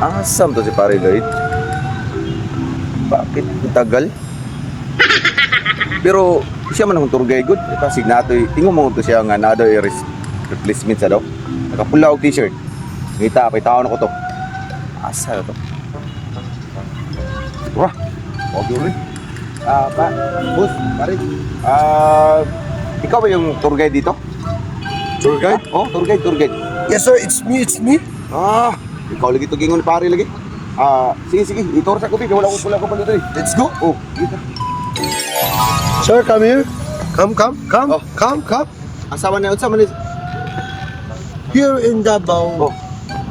Asam to si Pare Lloyd? Bakit ang tagal? Pero siya man ang tour guide good. Kasi natoy, ingon mo to siya nga naa daw replacement sa daw. Nakapula og t-shirt. Ngita kay taon ako to. Asa na to? Wah, okay rin. Ah, pa, boss, pare. Ah, ikaw ba yung tour guide dito? Tour guide? Oh, tour guide, tour guide. Yes, sir. It's me. It's me. Ah, ikaw lagi to gingon pare lagi. Ah, sige sige, itor sa kopi, wala ko pula ko pa dito eh. Let's go. Oh, dito. Sir, come here. Come, come, come, Oh. come, come. Asawa na unsa man ni? Here in Davao, Oh.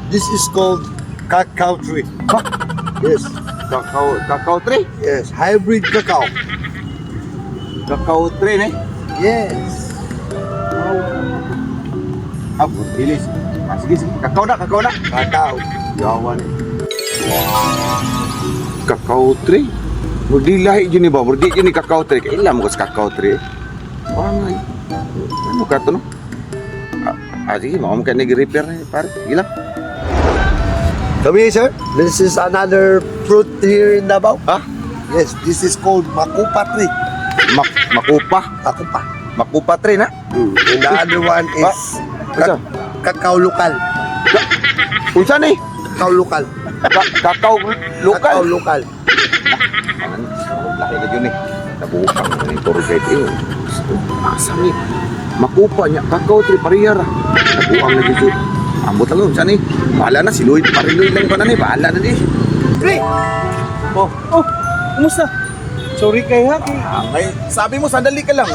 this is called cacao tree. Yes, Kakao cacao tree. yes, hybrid cacao. Cacao tree ne. Yes. Ah, bilis. Ah, sige sige, kakao na, kakao na. Cacao. Yawa ni. Cacao tree. Murdi lahi jud ni ba? Murdi jud ni cacao tree. Kailan mo ko sa cacao tree? Wala nga. Ano ka to no? Ah, ah sige, mao mo ka nag-repair ni pare. Sige lang. Come here, sir. This is another fruit here in Davao. Ha? Yes, this is called makupa tree. Makupa. Makupa. Makupa tree na. And the other one is Unsa? cacao local. Unsa ni? Cacao local. Kakao lokal. Cacao local. Ano? Laki na yun eh. Nabuka ko na yung tour guide eh. Asa ni? Makupa niya. Kakao tree pariyara. Nabuang na dito. Ambot lang yun. Saan eh? Bahala na. Si Lloyd. Pare Lloyd lang pa na ni. Bahala na ni. Pre! Oh. Oh, kumusta? Sorry kay ha. Kay... Ah, may, sabi mo sandali ka lang.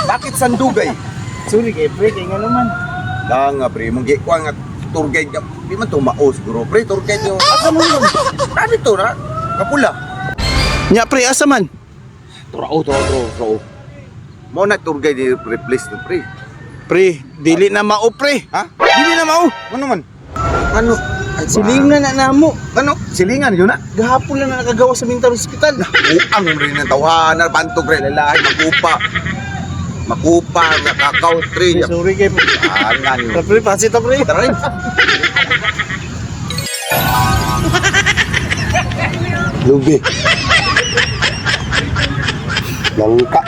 Bakit sandugay? Sorry kay pre, kay nga naman. Lang nga pre. Mong gikuha nga tour guide ka. Di man tumao siguro. Pre, tour guide yung... Asa mo yun? Ano to na? Kapula. Nya pre, asa man? Turao, turao, turao, turao. Mo na tour guide i-replace no, pre. Pre, dili na mao pre. Ha? Dili na mao. Ano man? Ano? Ay, Silingan na namo. Ano? Silingan yun na? Gahapon lang na nakagawa sa mental hospital. Uang rin ng tawhanan, bantog rin, lalaki, makupa. Makupa, nakakaw tree. Sorry kay pre. Angan yun. Tara, pre, pasit ta pre. Tara rin. Lubi. Langka.